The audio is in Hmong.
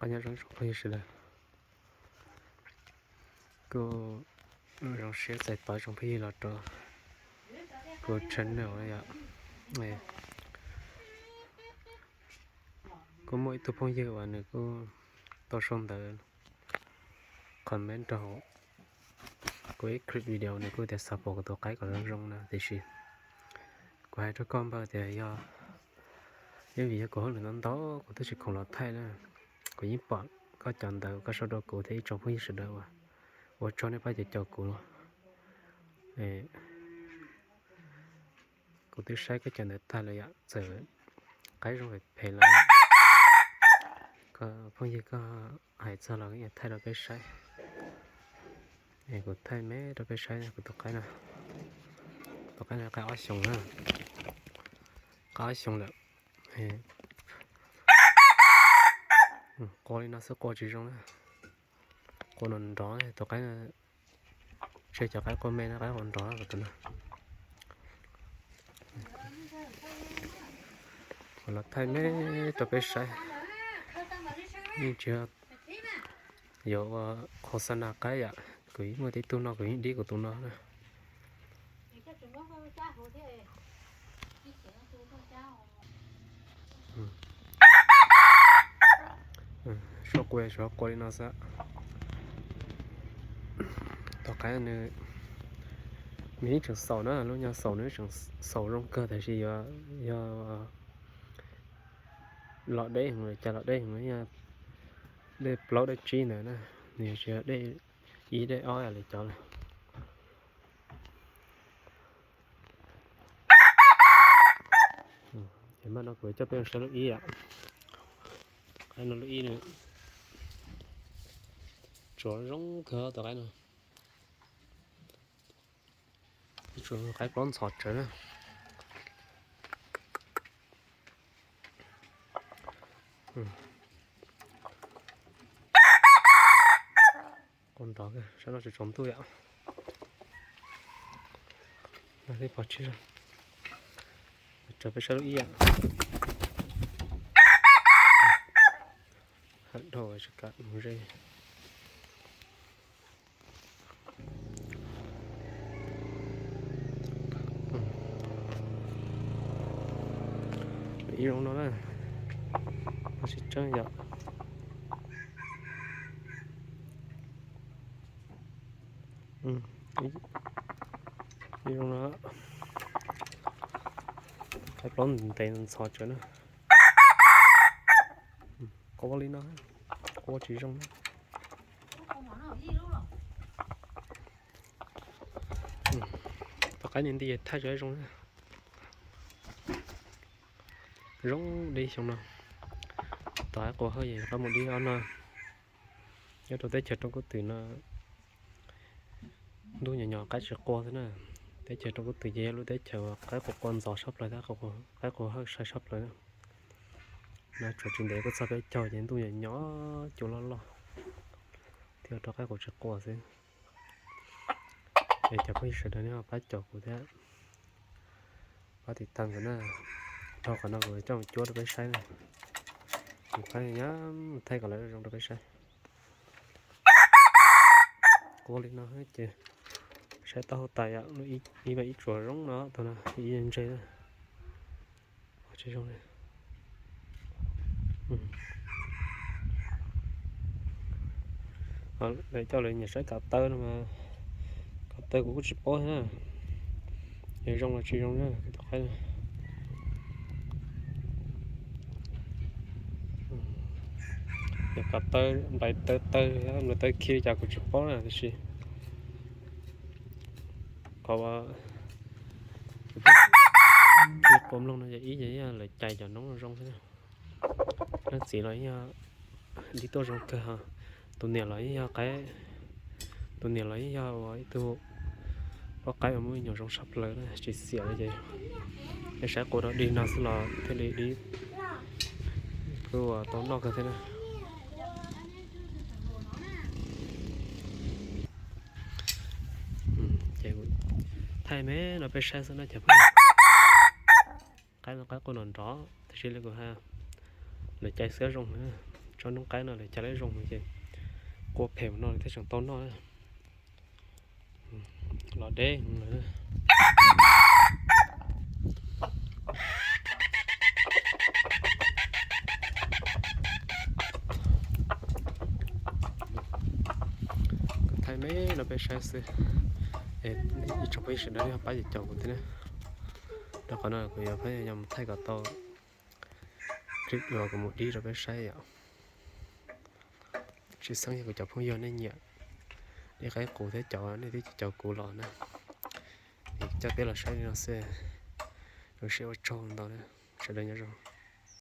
Nyob zoo tsoom phooj ywg sawv daws, kuj zoo siab txais tos tsoom phooj ywg los rau kuv channel no yom. Kuj muaj ib tug phooj ywg uas nws kuj tau sau ntawv comment rau hauv kuv ib clip video, nws kuj tias xav pom kuv tus qaib kom zoo zoo na, tiam sis kuv hais rau koj npawg tias yog, yeej vim yog kuv hauj lwm ntau ntau kuv twb tsis khoom los thaij na. Kuv yeej pom koj cov ntawv koj sau rau kuv thiab ib tsoom phooj ywg sawv daws uas ua tsaug nej pab caum caum kuv. Kuv twb saib koj cov ntawv tag lawm yom, txawm qaib zoo phem phem los koj phooj ywg koj hais txog los yeej thaij rau peb saib. Kuv thaij me rau peb saib kuv tus qaib no. Tus qaib no qaib ob xyoos na, qaib ob xyoos lawm. Qua li no xwb qua tsis zoo na. Qua nrov nrov, tus qaib, tseg cov qaib qua me no, qaib qua nrov tus no. Kuv los thaij me rau peb saib, yeej tsis yuav ua khos xa na qaib yom. Kuv muaj tib tug no kuv yeej dib kuv tus no na. Suab qua, suab qua li no xwb. Tus qaib nws, nws yeej tseem xaus na, lub nyuag xaus nws tseem xaus zoo kawg, tab sis yog, yog los deb heev, cas los deb heev, dej plaub dej tsib ntawd na, nws tsis yog dej ib dej ob li cov lawm. Ces mas no kuv coj peb saib lub ib yom. Qaib no lub ib nws tsuav zoo kawg tus qaib no. Tsuav qaib plaub ntxhov tsawv na. Qua nrov, sab no tseem tsaus ntuj yom. Peb pom tsis zoo, tso peb saib lub ib yom. Ham dhau tsis kam mus ze. Ib zoo no na, tsis tseeb yom. Ib zoo no, qaib plaub ntev ntxhov tsawv na. Qua li no, qua tsis zoo na. Tus qaib nti nti thaij tsis zoo na. Zoo dib xyoo no. Tus qaib qua hawj yog qaib mus dib ob no. Nyob rau teb chaws Roob Kub Twm no, ntuj nyom nyom qaib tsis qua xwb na. Teb chaws Roob Kub Twm ces yog lub teb chaws uas qaib qua qua ntxov tshaj plaws thiab qaib qua hawj sai tshaj plaws na. No tsuas tsis ntev kuj txog peb caug ces ntuj nyom nyom cua loj loj thiaj ua rau qaib qua tsis qua xwb. Es cov phooj ywg sawv daws nej ho pab caum kuv thiab, pab tiv tauj kuv na. Dhau qhov no kuv coj mus cuab rau peb saib na. Kuv qab nyab thaij kom lawv zoo rau peb saib. Qua li no ces saib taub hau tais, ib mas ib tsuas zoo no, tus no ib ntse na. Tsis zoo li. Lawv coj lawv nyiam saib kav taw no mas, kav taw kuv kuj tsis paub thiab na, yog zoo los tsis zoo na tus qaib. Yog kav taw, nplais taw taw, nplais taw khi li cas kuv tsis paub na, tiam sis qhov uas kuv pheej, kuv pheej mloog no yog ib yam lawv cais cov noob zoo xwb. Leej txiv los yog dib tuaj zoo kawg, tus niam los yog qaib, tus niam los yog ua ib tug poj qaib uas muaj me nyuam zoo tshaj plaws na, tsis xiam li ces, es saib qua rau dig no xwb los thiaj li dib, kuj ua tau noj kawg thiab na. Ces thaij me no peb saib xwb na cov phooj ywg. Qaib no qaib qua nrov nrov, tab sis li kuv hais, lawv cais xwb zoo, tso Noj noob qaib no lawm cas lawv zoo ces qua phem no thiaj tseem tau noj na. Los deb lawm. Thaij me no peb saib xwb. Ib tsoom phooj ywg sawv daws ho pab caum kuv thiab na. Rau qhov no kuv yuav pab yog mus thaij kom tau clip uas kuv mus dib rau peb saib yom. Tsis xeeb yog kuv cov phooj ywg nej nyiam dib qaib qus thiab cov nej twb caum kuv los na. Es coj peb los saib li no xwb. Zoo siab ua tsaug ntau na. Sawv daws nyob zoo.